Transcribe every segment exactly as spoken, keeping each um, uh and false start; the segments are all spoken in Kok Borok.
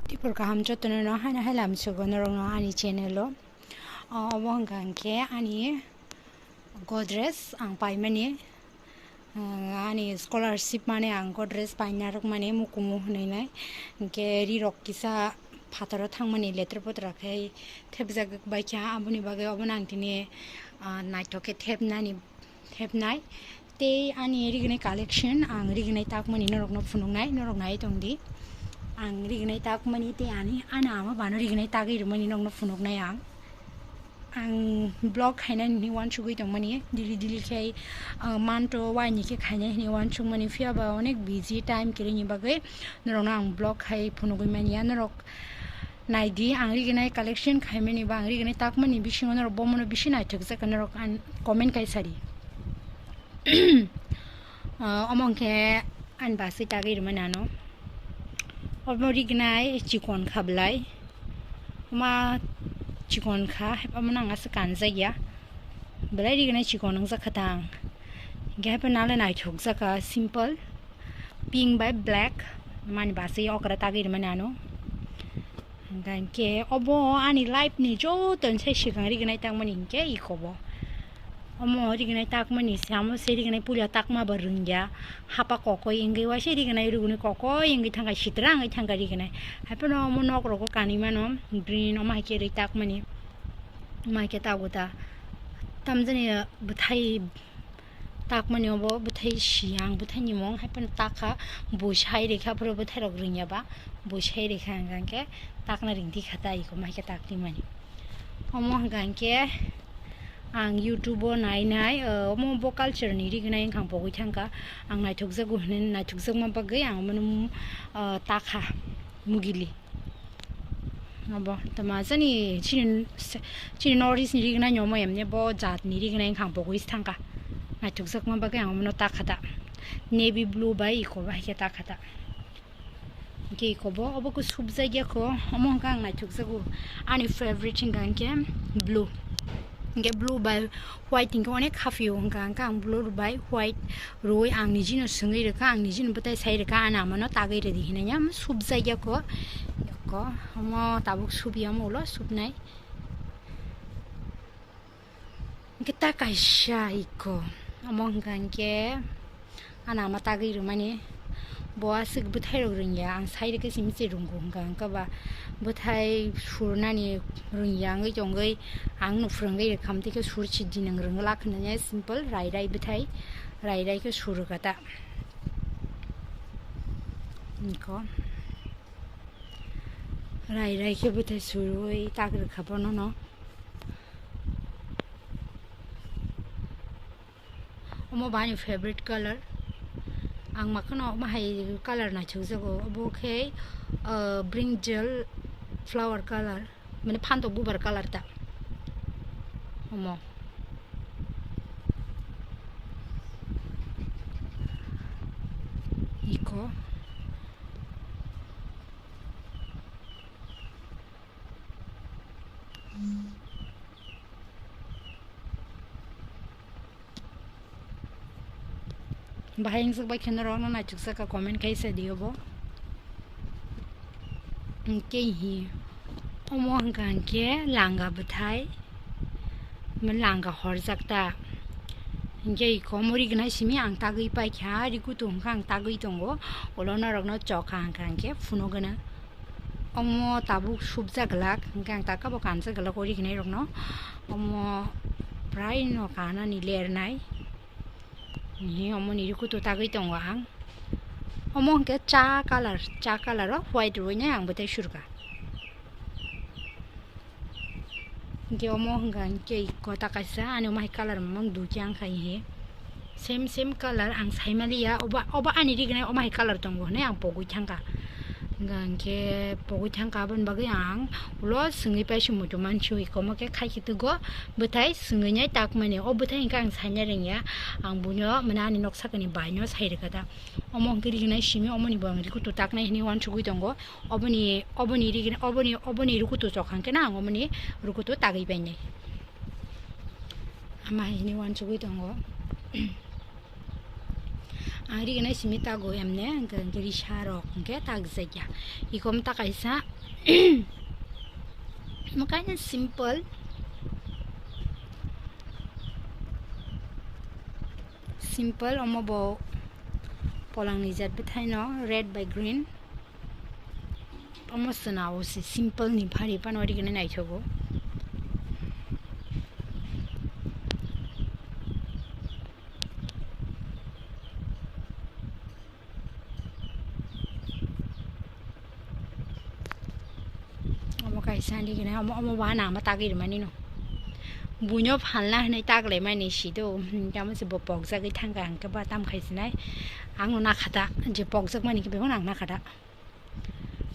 Tipor kaham jotono no haino hai lam sugo norokno ani channel o. O, obo hwnkha hwnkhe ani Godrej ang paimani, ah, ani scholarship mani ang Godrej paina rwkmani mukumu hwnwi nai. Hwnkhe rirok kisa phataro thangmani letra potra khai thepjak baikha, aboni bagwi obono ang tini, ah, naithok khe thepnani. Thepnai. Tei ani rignai collection, ang rignai takmani norokno phunuknai, norok nai tongdi. Ang rignai takmani tei ani, ani ama bano rignai tagwi rwmani norokno phunuknai ang. Ang vlog khainani hwnwi uansugwi tongmani, daily daily khe, ah, manto waini khe khainai hwnwi uansukmani, phiya ba onek busy time kwrwini bagwi norokno ang vlog khai phunugwi manya. Norok naidi, ang rignai collection khaimani ba ang rignai takmani bisingo norok bomono bisi naithokjak khe norok an comment kai sadi. Ah, omo hwnkhe ani baswi tagwi rwmani ano. Omo rignai chikon kha belai. Oma chikon kha, omo nang aswk kanjak ya. Belai rignai chikon wngjak kha tang. Hwnkhe haikhe nalai naithokjak kha, simple. Pink bai black mani baswi okra tagwi rwmani ano. Hwnkhe obo ani life ni joto ni sai swkang rignai takmani hwnkhe ikobo. Omo rignai takmani se amo se rignai puila takma bo rwngya. Hapa kokoi wngwi waisa rignai ruguni kokoi wngwi thangkha sitra wngwi thangkha rignai. Haiphano omo nok rogo kanwi mano green omo haikhe rwi takmani. Omo haikhe tago ta. Tamjani bwthai takmani obo bwthai siyang, bwthai nimung, haiphano takha, buisai rekha, aphuru bwthai rok ringya ba, buisai rekha hwnkha hwnkhe takna ringdi kha ta, iko mai khe takti mani. Omo hwnkha hwnkhe ang YouTube o nai nai, o, omo bo culture ni rignai wngkha ang pogwi thangkha, ang naithokjago hwnwi naithokjakma bagwi ang omono, o, takha mugili. Abo tama jani chini, chini North East ni rignai ni omo emne bo jat ni rignai wngkha ang pogwi thangkha. Naithokjakma bagwi ang omono takha ta. Navy blue bai iko bai khe takha ta. Hwnkhe iko bo obo khe subjak ya kho, omo hwnkha ang naithokjago. Ani favorite hwnkha hwnkhe blue. Hwnkhe blue bai white hwnkhe onek haphio hwnkha hwnkhe ang blue bai white rwui ang nijino swngwi rwkha, ang nijino bwtai sai rwkha, ani amano tagwi rwdi hinwi ya, omo subjak ya kho. Yokho omo tabuk subi omo ulo subnai. Hwnkhe ta kaisa iko omo hwnkha hwnkhe. Ani ama tagwi rwmani bo aswk bwthairok rwngya, ang sai rwkhe simi se rwngo hwnkha hwnkhe ba bwthai surnani rwngya wngwi tongwi ang no phwrwngwi rwkha, amtwi khe sur sidi nang rwngwlak hinwi simple rai rai bwthai rai rai khe sur rwkha ta. Iko rai rai khe bwthai surwi tak rwkha bono no. Omo bo ani favorite color. Ang makhano omo hai color naithokjago. Obo khe, ah, brinjal flower color, mane phantok bubar color ta. Omo. Iko. Bahai wngsuk bai khe norok no naichuk saka comment khai sa di obo. Hwnkhe hi omo hwnkha hwnkhe langa bwthai, langa horjak ta. Hwnkhe iko omo rignai simi ang tagwi paikha, rikutu hwnkha ang tagwi tongo, ulo norokno chokha hwnkha hwnkhe phunugwna. Omo tabuk subjak glak, hwnkhe ang taka bo kanjak glak o rignai rokno. Omo prai no kanani lernai. Ni omo ni rikutu tagwi tongo ang. Omo hwnkhe cha color, cha color o white rwinai ang bwtwi surka. Hwnkhe omo hwnkha hwnkhe iko ta kaisa ani omo hai color mamang dukhe ang khai he. Same same color ang saimaliya, obo, obo ani rignai omo hai color tongo hinwi ang pogwi thangkha. Hwnkha hwnkhe pogwi thangkha aboni bagwi ang ulo swngwi paisa muitu mansu iko omo khe khai khe twgo bwthai swngwi nai takmani. O bwthai hwnkhe ang saina rwngya, ang buino mane ani nok sakani baino sai rwkha ta. Omo hwnkhe rignai simi omoni bo ang rikutu taknai hinwi uansugwi tongo. Oboni, oboni rignai, oboni, oboni rukutu chok hwnkhe na ang omoni rukutu tagwi painai. Ama hai hinwi uansugwi tongo. Ang rignai simi tago emne, hwnkhe, hwnkhe risa rok hwnkhe takjak ya. Ikom ta kaisa. Mo kaisa simple. Simple, omo bo polangni jat bwthaino, red by green. Omo swnao se simple ni phari phano rignai naithogo. Omo kaisa ani gwnai, omo, omo ba nangma tagwi rwmani no. Buino phalna hwnwi taklaimani si do, hmm, tamo se bo pokjagwi thangkha, hwnkhe ba tam khaisinai. Ang no nakhata, je pokjakmani khe bebono ang nakhata.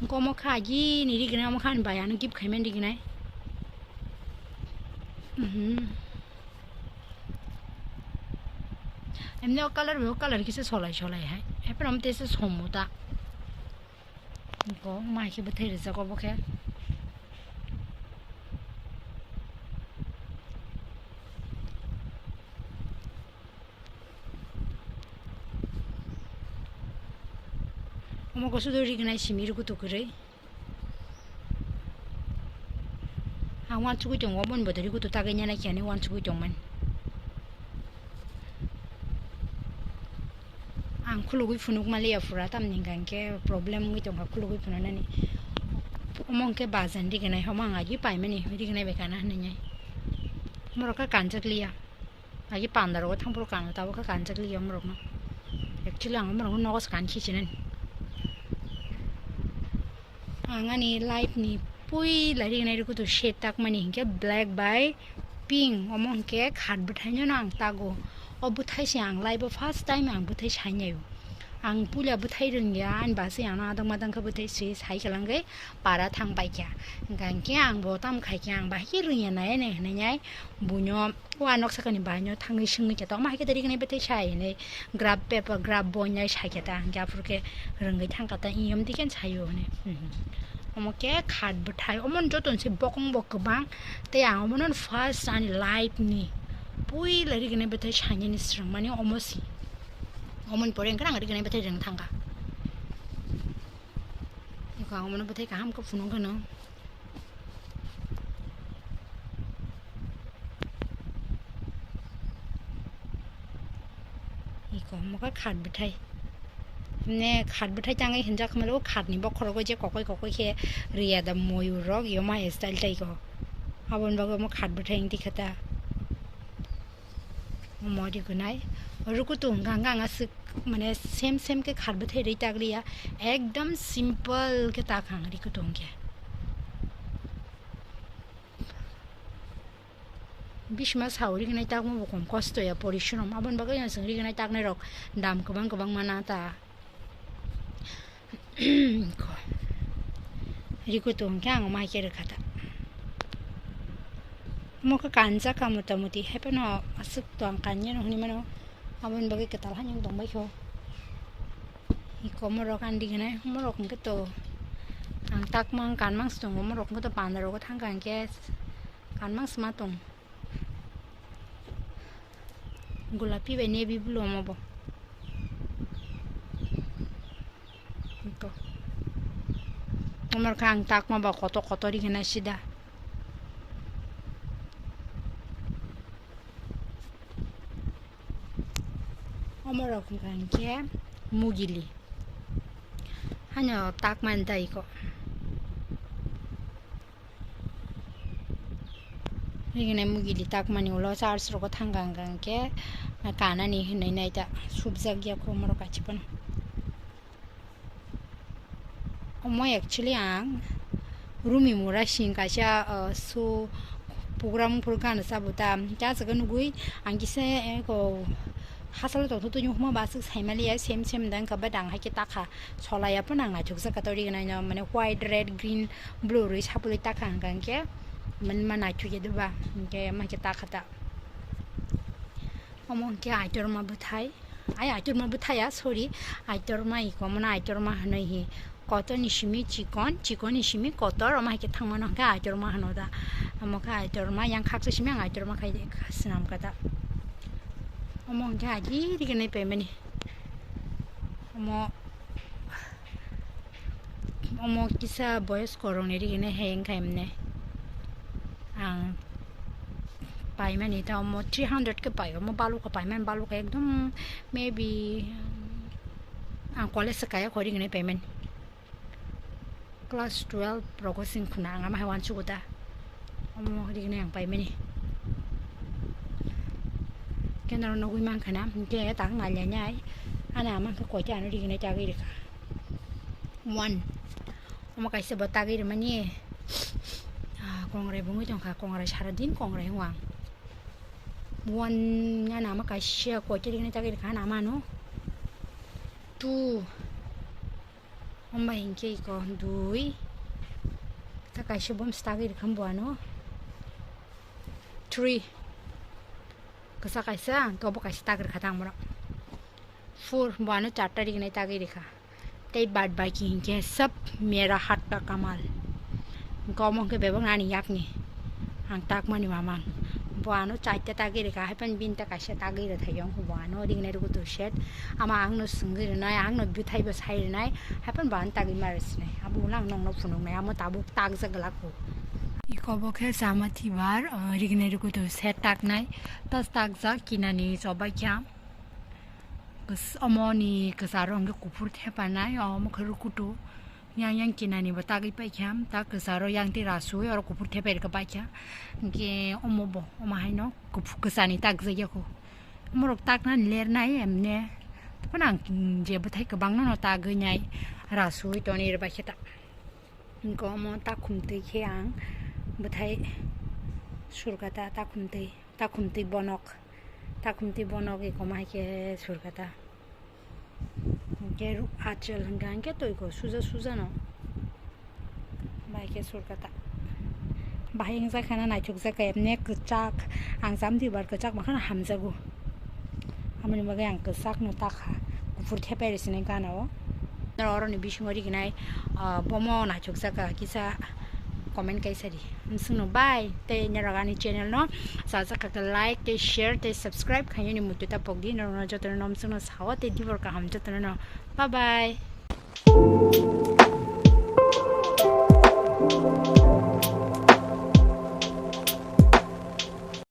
Hwnkhe omo kha agini rignai, omo kha ani bai ano gift khaimani rignai. Mhm. Emni o colour bai o colour kisa solai solai hai. Ephano omo tesa somo ta. Bo mai khe bwthai rijak obo khe. Omo khe sudo rignai simi rukutu kwrwi. Ang uansugwi tongo, oboni bodol rukutu tagwi nyanai khe ani uansugwi tongmani. Ang khulugwi phunuk maliya pura, tamni hwnkha hinkhe problem wngwi tongkha khulugwi phunuknani. Omo hinkhe bajan rignai, omo ang agwi paimani, rignai bai kana hinwi. Morok khe kanjak liya. Agi panda rogo thangphuru kano, tabuk khe kanjak liya morokno. Actually ang morokno nogo se kan khichinani. Ang ani life ni puila rignai rukutu shade takmani hinkhe black bai pink, omo hinkhe khat bwthaino ang tago. O bwthai se ang life o first time ang bwthai sainaio. Ang puila bwthai rwngya, ani basi ano adang madang khe bwthai se sai kwlangwi para thang paikha. Hwnkha hinkhe ang bo tam khaikhe ang bahai khe rwngya nai nai hinwi buino. O a noksa kani bahai no thangwi swngwi khe ta, omo hai khe ta rignai bwthai sai hinwi graph paper, graph boina sai khe ta, hinkhe aphuru khe rwngwi thang kha ta, iyom dikhe saio hinwi. Mhm. Omo khe khat bwthai, omo joto ni se bokong bo kwbang, tei ang omo no first ani life ni puila rignai bwthai sainani swrwngmani omo si. Omo ni pore wngkha ang rignai bwthai rwng thang kha. Eko ang omo no bwthai kaham khe phunuk gano. Iko omo khe khat bwthai. Ne khat bwthai tangwi hinjak khe mano, o khatni bokhorogo je kokoi kokoi khe riya da moyur rok, yoma style tai ko. Aboni bagwi omo khat bwthai wngti khe ta. Omo rignai. Rukutu hwnkha hwnkha ang aswk mane same same khe khat bwthai rwi tak liya. Ekdom simple khe tak ang rukutu hwnkhe. Bisma sao rignai takma bo kom kosto ya, porishrom. Aboni bagwi no chwng rignai taknai rok dam kwbang kwbang mana ta. Rikutu hwnkhe ang omo hai khe rwkha ta. Omo khe kanjak ka mota moti, hai phano aswk to ang kanya no hwnwi mano. Aboni bagwi kwtal haino wng tong bai kho. Iko omorok ani rignai, omorok hwnkhe to ang takma wng kanmang se tongo, omorok hwnkhe to panda rogo thang kha hinkhe kanmang se ma tong. Gulapi bai navy blue omo bo. Ito. Omor kha ang takma ba koto koto rignai sida. Omorok hwnkha hinkhe mugili. Haino takmani dai ko. Rignai mugili takmani ulo church rogo thang kha hwnkha hinkhe kanani hinwi nai ta subjak ya kho omorok kaisa phano. Omo actually ang Rumi Mura sing kaisa, uh, so program phuru gana sabo ta, ta jaga nugui ang kisa, eh, ko hasalo tongtho twi huma ba aswk saimaliya sem sem da wngkha, but ang hai khe takha solai ya phano ang naithok jak kha to rignai no, mane white, red, green, blue rwi sapulwi takha hwnkha hinkhe mane ma naithok ya doba hinkhe ma khe takha ta. Omo hinkhe aitorma bwthai. Ai, aitorma bwthai ya, sorry. Aitorma iko, omono aitorma hwnwi hi. Kotor ni simi chikon, chikon ni simi kotor, omo hai khe thangmano hinkhe aitorma hwno da. Omo khe aitorma, yang khaksa simi ang aitorma khai swnam kha da. Omo hinkhe agi rignai paimani. Omo, omo kisa boyos korokni rigini heyeng khaimne. Ang paimani ta omo three hundred khe pai, omo balukha paimani balukha ekdom maybe ang college se kaya khorigini paimani. Class twelve rogo sing khuna ang ama hai uansugo ta. Omo rigini ang paimani. Khe norok nugui mankha na, hwnkhe tak nailainai. Ani ama khe koita ano rigini tagwi rikha. One. Omo kaisa bo tagwi rwmani. Ah, kongrai bo wngwi tongkha, kongrai sara din kongrai wng ang. One, ani ama kaisa koita rigini tagwi rikha ani ama ano. Two. Omo bai hinkhe iko dui. Ta kaisa bo mstagwi rwkha bo ano. Three. Kisa kaisa, hwnkhe obo kaisa tagwi rwkha ta ang bono. Four, bo ano charta rigini tagwi rwkha. Tei bad baki hinkhe sab mera hat ka kamal. Hwnkhe omo hwnkhe bebak ani yakni. Ang takmani mamang. Bo ano chaita tagwi rwkha, haiphano bini ta kaisa tagwi rwthai yong bo ano ringnai rwgwi to set. Ama angno swngwi rwnai, angno bwthai bo sai rwnai, haiphano bo ano tagwi ma rwsinai. Abo ulo ang nokno phunuknai, amo tabuk takjak glak o. Iko bo khe chama thibar, ah, ringnai rwgwi to set taknai. Tas takjak kinani chobai kha. Kos-, omoni kwcharo hwnkhe kuphur thepanai, omo khe rwkutu. Yang yang kinani bo tagwi paikha, ta kwcharo yang tei rasui oro kuphur thepai rwkha paikha. Hwnkhe omo bo, omo haino kuphur kwchani takjak yakho. Omorok taknani lernai emne. Phano ang je bwthai kwbangno no tagwi nai rasui toni rwbaikhe ta. Hwnkhe omo takhumtwi khe ang bwthai surkha ta, takhumtwi, takhumtwi bonok, takhumtwi bonok eko ma hai khe surkha ta. Hwnkhe ru-, achel hwnkha hwnkhe twi ko suja suja no. Bai khe surkha ta. Bahai wngjakha na naithokjakha emne kwchak. Ang chamdi bar kwchak makhano hamjago. Amoni bagwi ang kwchak no takha. Kuphur thepai rwsinai gana o. Norok oroni bisingo riginai, ah, bomo naithokjakha kisa comment kaisa di. Bwswkno bai tei norok ani channel no chajakha khe like tei share tei subscribe khainani muitu ta pokdi. Norokno jotono nomswkno sao tei dibor kaham jotono no. Bye bye.